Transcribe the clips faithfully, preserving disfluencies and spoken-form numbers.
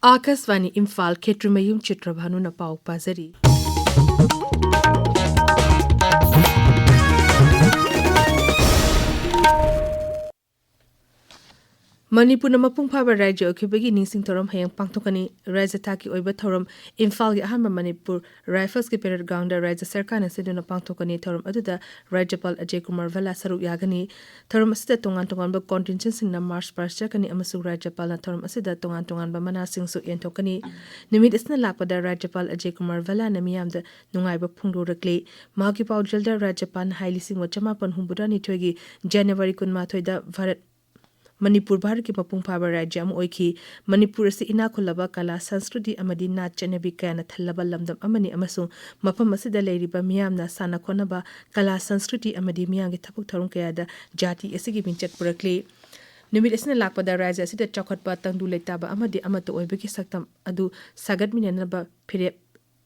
ꯑꯥꯀꯥꯁꯕꯥꯅꯤ ꯏꯝꯐꯥꯜ, ꯈꯦꯇ꯭ꯔꯤꯃꯌꯨꯝ ꯆꯤꯇ꯭ꯔꯚꯥꯅꯨꯅ ꯄꯥꯎ ꯄꯥꯖꯔꯤ꯫ ꯃꯅꯤꯄꯨꯔꯅ ꯃꯄꯨꯡ ꯐꯥꯕ ꯔꯥꯖ꯭ꯌ ꯑꯣꯏꯈꯤꯕꯒꯤ ꯅꯤꯡꯁꯤꯡ ꯊꯧꯔꯝ ꯍꯌꯦꯡ ꯄꯥꯡꯊꯣꯛꯀꯅꯤ꯫ ꯔꯥꯖ꯭ꯌ ꯊꯥꯛꯀꯤ ꯑꯣꯏꯕ ꯊꯧꯔꯝ ꯏꯝꯐꯥꯜꯒꯤ ꯑꯍꯥꯟꯕ ꯃꯅꯤꯄꯨꯔ ꯔꯥꯏꯐꯜꯁꯀꯤ ꯄꯦꯔꯦꯗ ꯒ꯭ꯔꯥꯎꯟꯗ ꯔꯥꯖ꯭ꯌ ꯁꯔꯀꯥꯔꯅ ꯁꯤꯟꯗꯨꯅ ꯄꯥꯡꯊꯣꯛꯀꯅꯤ꯫ ꯊꯧꯔꯝ ꯑꯗꯨꯗ ꯔꯥꯖ꯭ꯌꯄꯥꯜ ꯑꯖꯌ ꯀꯨꯃꯥꯔ ꯚꯜꯂꯥ ꯁꯔꯨꯛ ꯌꯥꯒꯅꯤ꯫ ꯊꯧꯔꯝ ꯑꯁꯤꯗ ꯇꯣꯉꯥꯟ ꯇꯣꯉꯥꯟꯕ ꯀꯟꯇꯤꯟꯖꯦꯟꯁꯤꯡꯅ ꯃꯥꯔꯆ ꯄꯥꯁ ꯆꯠꯀꯅꯤ ꯑꯃꯁꯨꯡ ꯔꯥꯖ꯭ꯌꯄꯥꯜꯅ ꯊꯧꯔꯝ ꯑꯁꯤꯗ ꯇꯣꯉꯥꯟ ꯇꯣꯉꯥꯟꯕ ꯃꯅꯥꯁꯤꯡꯁꯨ ꯌꯦꯟꯊꯣꯛꯀꯅꯤ꯫ ꯅꯨꯃꯤꯠ ꯑꯁꯤꯅ ꯂꯥꯛꯄꯗ ꯔꯥꯖ꯭ꯌꯄꯥꯜ ꯑꯖꯌ ꯀꯨꯃꯥꯔ ꯚꯜꯂꯥꯅ ꯃꯤꯌꯥꯝꯗ ꯅꯨꯡꯉꯥꯏꯕ ꯐꯣꯡꯗꯣꯔꯛꯂꯤ꯫ ꯃꯍꯥꯛꯀꯤ ꯄꯥꯎꯖꯦꯜꯗ ꯔꯥꯖ꯭ꯌꯄꯥꯜꯅ ꯍꯥꯏ, ꯂꯤꯁꯤꯡ ꯑꯃ ꯆꯃꯥꯄꯟ ꯍꯨꯝꯐꯨꯇꯔꯥꯅꯤꯊꯣꯏꯒꯤ ꯖꯅꯋꯥꯔꯤ ꯀꯨꯟꯃꯥꯊꯣꯏꯗ ꯚꯥꯔꯠ ꯃꯅꯤꯄꯨꯔ ꯚꯥꯔꯠꯀꯤ ꯃꯄꯨꯡ ꯐꯥꯕ ꯔꯥꯖ꯭ꯌ ꯑꯃ ꯑꯣꯏꯈꯤ꯫ ꯃꯅꯤꯄꯨꯔ ꯑꯁꯤ ꯏꯅꯥꯛ ꯈꯨꯜꯂꯕ ꯀꯂꯥ, ꯁꯪꯁꯀ꯭ꯔꯤꯇꯤ ꯑꯃꯗꯤ ꯅꯥꯠ ꯆꯠꯅꯕꯤ ꯀꯌꯥꯅ ꯊꯜꯂꯕ ꯂꯝꯗꯝ ꯑꯃꯅꯤ ꯑꯃꯁꯨꯡ ꯃꯐꯝ ꯑꯁꯤꯗ ꯂꯩꯔꯤꯕ ꯃꯤꯌꯥꯝꯅ ꯁꯥꯟꯅ ꯈꯣꯠꯅꯕ, ꯀꯂꯥ, ꯁꯪꯁꯀ꯭ꯔꯤꯇꯤ ꯑꯃꯗꯤ ꯃꯤꯌꯥꯝꯒꯤ ꯊꯕꯛ ꯊꯧꯔꯝ ꯀꯌꯥꯗ ꯖꯥꯇꯤ ꯑꯁꯤꯒꯤ ꯃꯤꯡꯆꯠ ꯄꯨꯔꯛꯂꯤ꯫ ꯅꯨꯃꯤꯠ ꯑꯁꯤꯅ ꯂꯥꯛꯄꯗ ꯔꯥꯖ꯭ꯌ ꯑꯁꯤꯗ ꯆꯥꯎꯈꯠꯄ, ꯇꯪꯗꯨ ꯂꯩꯇꯥꯕ ꯑꯃꯗꯤ ꯑꯃꯠꯇ ꯑꯣꯏꯕꯒꯤ ꯁꯛꯇꯝ ꯑꯗꯨ ꯁꯥꯒꯠꯃꯤꯟꯅꯅꯕ ꯐꯤꯔꯦꯞ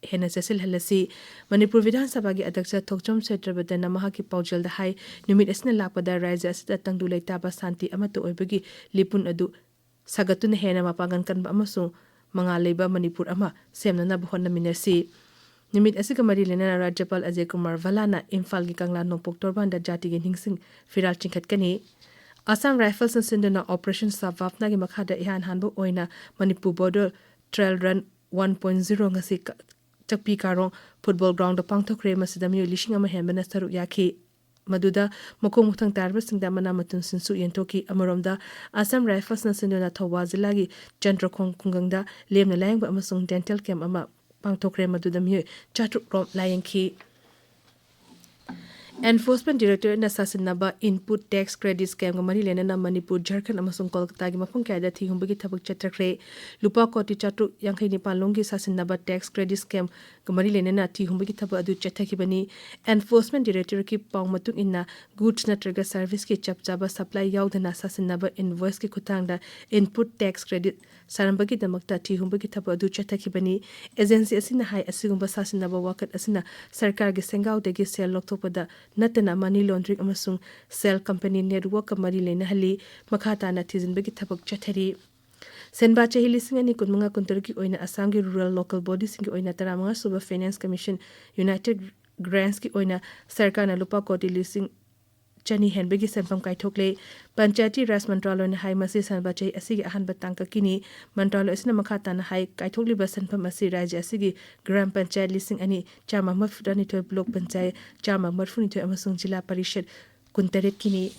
ꯍꯦꯟꯅ ꯆꯦꯠꯁꯤꯜꯍꯜꯂꯁꯤ꯫ ꯃꯅꯤꯄꯨꯔ ꯕꯤꯙꯥꯟ ꯁꯚꯥꯒꯤ ꯑꯗ꯭ꯌꯛꯁ ꯊꯣꯛꯆꯣꯝ ꯁꯇ꯭ꯌꯕ꯭ꯔꯇꯅ ꯃꯍꯥꯛꯀꯤ ꯄꯥꯎꯖꯦꯜꯗ ꯍꯥꯏ, ꯅꯨꯃꯤꯠ ꯑꯁꯤꯅ ꯂꯥꯛꯄꯗ ꯔꯥꯖ꯭ꯌ ꯑꯁꯤꯗ ꯇꯪꯗꯨ ꯂꯩꯇꯥꯕ, ꯁꯥꯟꯇꯤ ꯑꯃꯠꯇ ꯑꯣꯏꯕꯒꯤ ꯂꯤꯄꯨꯟ ꯑꯗꯨ ꯁꯥꯒꯠꯇꯨꯅ ꯍꯦꯟꯅ ꯃꯄꯥꯡꯒꯜ ꯀꯟꯕ ꯑꯃꯁꯨꯡ ꯃꯉꯥꯜ ꯂꯩꯕ ꯃꯅꯤꯄꯨꯔ ꯑꯃ ꯁꯦꯝꯅꯅꯕ ꯍꯣꯠꯅꯃꯤꯟꯅꯁꯤ꯫ ꯅꯨꯃꯤꯠ ꯑꯁꯤꯒ ꯃꯔꯤ ꯂꯩꯅꯅ ꯔꯥꯖ꯭ꯌꯄꯥꯜ ꯑꯖꯌ ꯀꯨꯃꯥꯔ ꯚꯜꯂꯥꯅ ꯏꯝꯐꯥꯜꯒꯤ ꯀꯪꯂꯥ ꯅꯣꯡꯄꯣꯛ ꯇꯣꯔꯕꯥꯟꯗ ꯖꯥꯇꯤꯒꯤ ꯅꯤꯡꯁꯤꯡ ꯐꯤꯔꯥꯜ ꯆꯤꯡꯈꯠꯀꯅꯤ꯫ ꯑꯁꯥꯝ ꯔꯥꯏꯐꯜꯁꯅ ꯁꯤꯟꯗꯨꯅ ꯑꯣꯄꯔꯦꯁꯟ ꯁꯕꯥꯞꯅꯥꯒꯤ ꯃꯈꯥꯗ ꯏꯍꯥꯟ ꯍꯥꯟꯕ ꯑꯣꯏꯅ Manipur border trial run one point zero ꯉꯁꯤ ꯀ-, ꯆꯛꯄꯤ ꯀꯥꯔꯣꯡ ꯐꯨꯠꯕꯣꯜ ꯒ꯭ꯔꯥꯎꯟꯗ ꯄꯥꯡꯊꯣꯛꯈ꯭ꯔꯦ꯫ ꯃꯁꯤꯗ ꯃꯤꯑꯣꯏ ꯂꯤꯁꯤꯡ ꯑꯃ ꯍꯦꯟꯕꯅ ꯁꯔꯨꯛ ꯌꯥꯈꯤ꯫ ꯃꯗꯨꯗ ꯃꯈꯣꯡ ꯃꯊꯪ ꯇꯥꯔꯕꯁꯤꯡꯗ ꯃꯅꯥ ꯃꯊꯨꯝꯁꯤꯡꯁꯨ ꯌꯦꯟꯊꯣꯛꯈꯤ꯫ ꯑꯃꯔꯣꯝꯗ, ꯑꯁꯥꯝ ꯔꯥꯏꯐꯜꯁꯅ ꯁꯤꯟꯗꯨꯅ ꯊꯧꯕꯥꯜ ꯖꯤꯂꯥꯒꯤ ꯆꯟꯗ꯭ꯔꯈꯣꯡ ꯈꯨꯡꯒꯪꯗ ꯂꯦꯝꯅ ꯂꯥꯌꯦꯡꯕ ꯑꯃꯁꯨꯡ ꯗꯦꯟꯇꯦꯜ ꯀꯦꯝꯞ ꯑꯃ ꯄꯥꯡꯊꯣꯛꯈ꯭ꯔꯦ, ꯃꯗꯨꯗ ꯃꯤꯑꯣꯏ ꯆꯥꯇ꯭ꯔꯨꯛ ꯔꯣꯝ ꯂꯥꯌꯦꯡꯈꯤ꯫ ꯑꯦꯟꯐꯣꯔꯁꯃꯦꯟ ꯗꯥꯏꯔꯦꯛꯇꯣꯔꯦꯠꯅ ꯁꯥꯁꯤꯟꯅꯕ ꯏꯟꯄꯨꯠ ꯇꯦꯛꯁ ꯀ꯭ꯔꯦꯗꯤꯠ ꯁ꯭ꯀꯦꯝꯒ ꯃꯔꯤ ꯂꯩꯅꯅ ꯃꯅꯤꯄꯨꯔ, ꯖꯔꯈꯟ ꯑꯃꯁꯨꯡ ꯀꯣꯜꯀꯇꯥꯒꯤ ꯃꯐꯝ ꯀꯌꯥꯗ ꯊꯤꯍꯨꯝꯕꯒꯤ ꯊꯕꯛ ꯆꯠꯊꯈ꯭ꯔꯦ꯫ ꯂꯨꯄꯥ ꯀꯣꯇꯤ ꯆꯥꯇ꯭ꯔꯨꯛ ꯌꯥꯡꯈꯩ ꯅꯤꯄꯥꯟ ꯂꯣꯝꯒꯤ ꯁꯥꯁꯤꯟꯅꯕ ꯇꯦꯛꯁ ꯀ꯭ꯔꯦꯗꯤꯠ ꯁ꯭ꯀꯦꯝꯒ ꯃꯔꯤ ꯂꯩꯅꯅ ꯊꯤꯍꯨꯝꯕꯒꯤ ꯊꯕꯛ ꯑꯗꯨ ꯆꯠꯊꯈꯤꯕꯅꯤ꯫ ꯑꯦꯟꯐꯣꯔꯁꯃꯦꯟ ꯗꯥꯏꯔꯦꯛꯇꯣꯔꯦꯠꯀꯤ ꯄꯥꯎ ꯃꯇꯨꯡ ꯏꯟꯅ, ꯒꯨꯗꯁ ꯅꯠꯇ꯭ꯔꯒ ꯁꯔꯚꯤꯁꯀꯤ ꯆꯞ ꯆꯥꯕ ꯁꯄ꯭ꯂꯥꯏ ꯌꯥꯎꯗꯅ ꯁꯥꯁꯤꯟꯅꯕ ꯏꯟꯚꯣꯏꯁꯀꯤ ꯈꯨꯠꯊꯥꯡꯗ ꯏꯟꯄꯨꯠ ꯇꯦꯛꯁ ꯀ꯭ꯔꯦꯗꯤꯠ ꯁꯥꯔꯝꯕꯒꯤꯗꯃꯛꯇ ꯊꯤꯍꯨꯝꯕꯒꯤ ꯊꯕꯛ ꯑꯗꯨ ꯆꯠꯊꯈꯤꯕꯅꯤ꯫ ꯑꯦꯖꯦꯟꯁꯤ ꯑꯁꯤꯅ ꯍꯥꯏ, ꯑꯁꯤꯒꯨꯝꯕ ꯁꯥꯁꯤꯟꯅꯕ ꯋꯥꯀꯠ ꯑꯁꯤꯅ ꯁꯔꯀꯥꯔꯒꯤ ꯁꯦꯟꯒꯥꯎꯗꯒꯤ ꯁꯦꯜ ꯂꯧꯊꯣꯛꯄꯗ ꯅꯠꯇꯅ ꯃꯅꯤ ꯂꯣꯟꯗ꯭ꯔꯤꯡ ꯑꯃꯁꯨꯡ ꯁꯦꯜ ꯀꯝꯄꯦꯅꯤ ꯅꯦꯠꯋꯥꯔꯛꯀ ꯃꯔꯤ ꯂꯩꯅꯍꯜꯂꯤ꯫ ꯃꯈꯥ ꯇꯥꯅ ꯊꯤꯖꯤꯟꯕꯒꯤ ꯊꯕꯛ ꯆꯠꯊꯔꯤ꯫ ꯁꯦꯟꯕꯥ ꯆꯍꯤ ꯂꯤꯁꯤꯡ ꯑꯅꯤ ꯀꯨꯟꯃꯉꯥ ꯀꯨꯟꯇꯔꯨꯛꯀꯤ ꯑꯣꯏꯅ ꯑꯁꯥꯝꯒꯤ ꯔꯨꯔꯦꯜ ꯂꯣꯀꯦꯜ ꯕꯣꯗꯤꯁꯤꯡꯒꯤ ꯑꯣꯏꯅ ꯇꯔꯥꯃꯉꯥ ꯁꯨꯕ ꯐꯥꯏꯅꯥꯟꯁ ꯀꯃꯤꯁꯟ ꯌꯨꯅꯥꯏꯇꯦꯗ ꯒ꯭ꯔꯥꯟꯁꯀꯤ ꯑꯣꯏꯅ ꯁꯔꯀꯥꯔꯅ ꯂꯨꯄꯥ ꯀꯣꯇꯤ ꯂꯤꯁꯤꯡ ꯆꯅꯤ ꯍꯦꯟꯕꯒꯤ ꯁꯦꯟꯐꯝ ꯀꯥꯏꯊꯣꯛꯂꯦ꯫ ꯄꯟꯆꯥꯌꯇꯤ ꯔꯥꯖ ꯃꯟꯇ꯭ꯔꯥꯂꯣꯏꯅ ꯍꯥꯏ, ꯃꯁꯤ ꯁꯦꯟꯕꯥ ꯆꯍꯤ ꯑꯁꯤꯒꯤ ꯑꯍꯥꯟꯕ ꯇꯥꯡꯀꯛꯀꯤꯅꯤ꯫ ꯃꯟꯇ꯭ꯔꯥꯂꯣꯏ ꯑꯁꯤꯅ ꯃꯈꯥ ꯇꯥꯅ ꯍꯥꯏ, ꯀꯥꯏꯊꯣꯛꯂꯤꯕ ꯁꯦꯟꯐꯝ ꯑꯁꯤ ꯔꯥꯖ꯭ꯌ ꯑꯁꯤꯒꯤ ꯒ꯭ꯔꯥꯝ ꯄꯟꯆꯥꯌꯠ ꯂꯤꯁꯤꯡ ꯑꯅꯤ ꯆꯥꯝꯃ ꯃꯔꯤꯐꯨꯇꯔꯥꯅꯤꯊꯣꯏ, ꯕ꯭ꯂꯣꯛ ꯄꯟꯆꯥꯌꯠ ꯆꯥꯝꯃ ꯃꯔꯤꯐꯨꯅꯤꯊꯣꯏ ꯑꯃꯁꯨꯡ ꯖꯤꯂꯥ ꯄꯔꯤꯁꯠ ꯀꯨꯟꯇꯔꯦꯠꯀꯤꯅꯤ꯫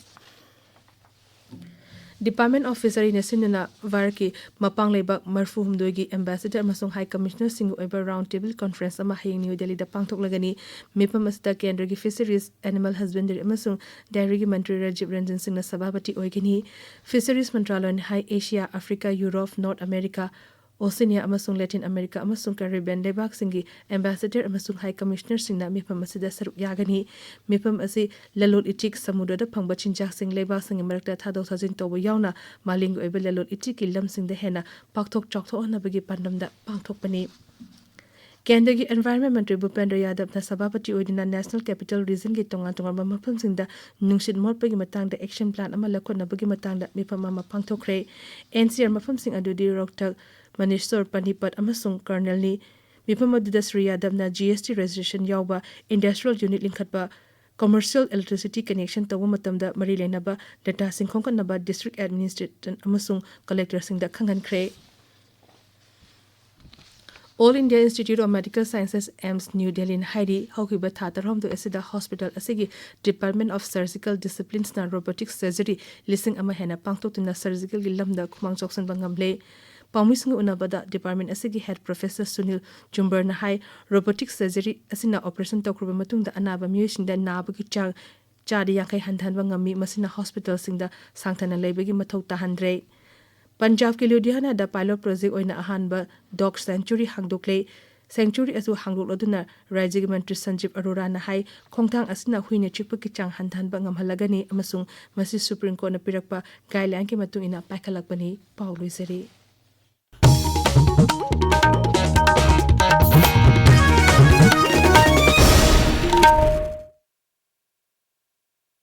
ꯗꯤꯄꯥꯔꯠꯃꯦꯟ ꯑꯣꯐ ꯐꯤꯁꯔꯤꯅ ꯁꯤꯟꯗꯨꯅ ꯚꯥꯔꯠꯀꯤ ꯃꯄꯥꯡ ꯂꯩꯕꯥꯛ ꯃꯔꯤꯐꯨꯍꯨꯝꯗꯣꯏꯒꯤ ꯑꯦꯝꯕꯦꯁꯦꯗꯔ ꯑꯃꯁꯨꯡ ꯍꯥꯏ ꯀꯃꯤꯁꯅꯔꯁꯤꯡꯒꯤ ꯑꯣꯏꯕ ꯔꯥꯎꯟ ꯇꯦꯕꯜ ꯀꯣꯟꯐꯔꯦꯟꯁ ꯑꯃ ꯍꯌꯦꯡ ꯅ꯭ꯌꯨ ꯗꯦꯜꯂꯤꯗ ꯄꯥꯡꯊꯣꯛꯂꯒꯅꯤ꯫ ꯃꯤꯐꯝ ꯑꯁꯤꯗ ꯀꯦꯟꯗ꯭ꯔꯒꯤ ꯐꯤꯁꯔꯤꯁ, ꯑꯦꯅꯤꯃꯦꯜ ꯍꯁꯕꯦꯟꯗꯔꯤ ꯑꯃꯁꯨꯡ ꯗꯥꯏꯔꯤꯒꯤ ꯃꯟꯇ꯭ꯔꯤ ꯔꯥꯖꯤꯕ ꯔꯟꯖꯟ ꯁꯤꯡꯅ ꯁꯚꯥꯄꯇꯤ ꯑꯣꯏꯒꯅꯤ꯫ ꯐꯤꯁꯔꯤꯁ ꯃꯟꯇ꯭ꯔꯥꯂꯣꯏꯅ ꯍꯥꯏ, Asia, Africa, Europe, North America, Oceania ꯑꯃꯁꯨꯡ ꯂꯦꯇꯤꯟ ꯑꯃꯦꯔꯤꯀꯥ ꯑꯃꯁꯨꯡ ꯀꯦꯔꯤꯕꯤꯌꯟ ꯂꯩꯕꯥꯛꯁꯤꯡꯒꯤ ꯑꯦꯝꯕꯦꯁꯦꯗꯔ ꯑꯃꯁꯨꯡ ꯍꯥꯏ ꯀꯃꯤꯁꯅꯔꯁꯤꯡꯅ ꯃꯤꯐꯝ ꯑꯁꯤꯗ ꯁꯔꯨꯛ ꯌꯥꯒꯅꯤ꯫ ꯃꯤꯐꯝ ꯑꯁꯤ ꯂꯂꯣꯟ ꯏꯇꯤꯛ, ꯁꯃꯨꯗ꯭ꯔꯗ ꯐꯪꯕ ꯆꯤꯟꯖꯥꯛꯁꯤꯡ, ꯂꯩꯕꯥꯛꯁꯤꯡꯒꯤ ꯃꯔꯛꯇ ꯊꯥꯗꯣꯛ ꯊꯥꯖꯤꯟ ꯇꯧꯕ ꯌꯥꯎꯅ ꯃꯥꯂꯦꯝꯒꯤ ꯑꯣꯏꯕ ꯂꯂꯣꯟ ꯏꯇꯤꯛꯀꯤ ꯂꯝꯁꯤꯡꯗ ꯍꯦꯟꯅ ꯄꯥꯛꯊꯣꯛ ꯆꯥꯎꯊꯣꯛꯍꯟꯅꯕꯒꯤ ꯄꯥꯟꯗꯝꯗ ꯄꯥꯡꯊꯣꯛꯄꯅꯤ꯫ ꯀꯦꯟꯗ꯭ꯔꯒꯤ ꯑꯦꯟꯚꯥꯏꯔꯟꯃꯦꯟ ꯃꯟꯇ꯭ꯔꯤ ꯚꯨꯄꯦꯟꯗ꯭ꯔ ꯌꯥꯗꯕꯅ ꯁꯚꯥꯄꯇꯤ ꯑꯣꯏꯗꯨꯅ ꯅꯦꯁꯅꯦꯜ ꯀꯦꯄꯤꯇꯦꯜ ꯔꯤꯖꯟꯒꯤ ꯇꯣꯉꯥꯟ ꯇꯣꯉꯥꯟꯕ ꯃꯐꯝꯁꯤꯡꯗ ꯅꯨꯡꯁꯤꯠ ꯃꯣꯠꯄꯒꯤ ꯃꯇꯥꯡꯗ ꯑꯦꯛꯁꯟ ꯄ꯭ꯂꯥꯟ ꯑꯃ ꯂꯧꯈꯠꯅꯕꯒꯤ ꯃꯇꯥꯡꯗ ꯃꯤꯐꯝ ꯑꯃ ꯄꯥꯡꯊꯣꯛꯈ꯭ꯔꯦ꯫ ꯑꯦꯟ ꯁꯤ ꯑꯥꯔ ꯃꯐꯝꯁꯤꯡ ꯑꯗꯨꯗꯤ ꯔꯣꯍꯇꯛ, ꯃꯅꯤꯁꯣꯔ, ꯄꯥꯅꯤꯄꯠ ꯑꯃꯁꯨꯡ ꯀꯔꯅꯜꯅꯤ꯫ ꯃꯤꯐꯝ ꯑꯗꯨꯗ ꯁ꯭ꯔꯤ ꯌꯥꯗꯕꯅ ꯖꯤ ꯑꯦꯁ ꯇꯤ ꯔꯦꯖꯤꯁꯇ꯭ꯔꯦꯁꯟ ꯌꯥꯎꯕ ꯏꯟꯗꯁꯇ꯭ꯔꯤꯌꯦꯜ ꯌꯨꯅꯤꯠ ꯂꯤꯡꯈꯠꯄ, ꯀꯃꯔꯁꯤꯌꯦꯜ ꯏꯂꯦꯛꯇ꯭ꯔꯤꯁꯤꯇꯤ ꯀꯅꯦꯛꯁꯟ ꯇꯧꯕ ꯃꯇꯝꯗ ꯃꯔꯤ ꯂꯩꯅꯕ ꯗꯦꯇꯥꯁꯤꯡ ꯈꯣꯝꯒꯠꯅꯕ ꯗꯤꯁꯇ꯭ꯔꯤꯛ ꯑꯦꯗꯃꯤꯅꯤꯁꯇ꯭ꯔꯦꯇꯔ ꯑꯃꯁꯨꯡ ꯀꯂꯦꯛꯇꯔꯁꯤꯡꯗ ꯈꯪꯍꯟꯈ꯭ꯔꯦ꯫ All India Institute of Medical Sciences, AIIMS, New ꯗꯦꯜꯂꯤꯅ ꯍꯥꯏꯔꯤ, ꯍꯧꯈꯤꯕ ꯊꯥ ꯇꯔꯥꯍꯨꯝꯗꯣꯏ ꯑꯁꯤꯗ ꯍꯣꯁꯄꯤꯇꯥꯜ ꯑꯁꯤꯒꯤ ꯗꯤꯄꯥꯔꯠꯃꯦꯟ ꯑꯣꯐ ꯁꯔꯖꯤꯀꯦꯜ ꯗꯤꯁꯤꯄ꯭ꯂꯤꯟꯁꯅ ꯔꯣꯕꯣꯇꯤꯛ ꯁꯔꯖꯔꯤ ꯂꯤꯁꯤꯡ ꯑꯃ ꯍꯦꯟꯅ ꯄꯥꯡꯊꯣꯛꯇꯨꯅ ꯁꯔꯖꯤꯀꯦꯜꯒꯤ ꯂꯝꯗ ꯈꯨꯃꯥꯡ ꯆꯥꯎꯁꯤꯟꯕ ꯉꯝꯂꯦ꯫ ꯄꯥꯎꯃꯤꯁꯤꯡꯒ ꯎꯅꯕꯗ ꯗꯤꯄꯥꯔꯠꯃꯦꯟ ꯑꯁꯤꯒꯤ ꯍꯦꯗ ꯄ꯭ꯔꯣꯐꯦꯁꯔ ꯁꯨꯅꯤꯜ ꯆꯨꯝꯕꯔꯅ ꯍꯥꯏ, ꯔꯣꯕꯣꯇꯤꯛ ꯁꯔꯖꯔꯤ ꯑꯁꯤꯅ ꯑꯣꯄꯔꯦꯁꯟ ꯇꯧꯈ꯭ꯔꯕ ꯃꯇꯨꯡꯗ ꯑꯅꯥꯕ ꯃꯤꯑꯣꯏꯁꯤꯡꯗ ꯅꯥꯕꯒꯤ ꯆꯥꯡ ꯆꯥꯗ ꯌꯥꯡꯈꯩ ꯍꯟꯊꯍꯟꯕ ꯉꯝꯃꯤ, ꯃꯁꯤꯅ ꯍꯣꯁꯄꯤꯇꯥꯜꯁꯤꯡꯗ ꯁꯥꯡꯊꯅ ꯂꯩꯕꯒꯤ ꯃꯊꯧ ꯇꯥꯍꯟꯗ꯭ꯔꯦ꯫ ꯄꯟꯖꯥꯕꯀꯤ ꯂꯨꯙꯤꯌꯥꯅꯥꯗ ꯄꯥꯏꯂꯣꯠ ꯄ꯭ꯔꯣꯖꯦꯛ ꯑꯣꯏꯅ ꯑꯍꯥꯟꯕ ꯗꯣꯒ ꯁꯦꯡꯆꯨꯔꯤ ꯍꯥꯡꯗꯣꯛꯂꯦ꯫ ꯁꯦꯡꯆꯨꯔꯤ ꯑꯁꯤ ꯍꯥꯡꯗꯣꯛꯂꯗꯨꯅ ꯔꯥꯖ꯭ꯌꯒꯤ ꯃꯟꯇ꯭ꯔꯤ ꯁꯟꯖꯤꯕ ꯑꯔꯣꯔꯥꯅ ꯍꯥꯏ, ꯈꯣꯡꯊꯥꯡ ꯑꯁꯤꯅ ꯍꯨꯏꯅ ꯆꯤꯛꯄꯒꯤ ꯆꯥꯡ ꯍꯟꯊꯍꯟꯕ ꯉꯝꯍꯜꯂꯒꯅꯤ ꯑꯃꯁꯨꯡ ꯃꯁꯤ ꯁꯨꯄ꯭ꯔꯤꯝ ꯀꯣꯔꯠꯅ ꯄꯤꯔꯛꯄ ꯒꯥꯏꯗꯂꯥꯏꯟꯒꯤ ꯃꯇꯨꯡ ꯏꯟꯅ ꯄꯥꯏꯈꯠꯂꯛꯄꯅꯤ꯫ ꯄꯥꯎ ꯂꯣꯏꯖꯔꯦ꯫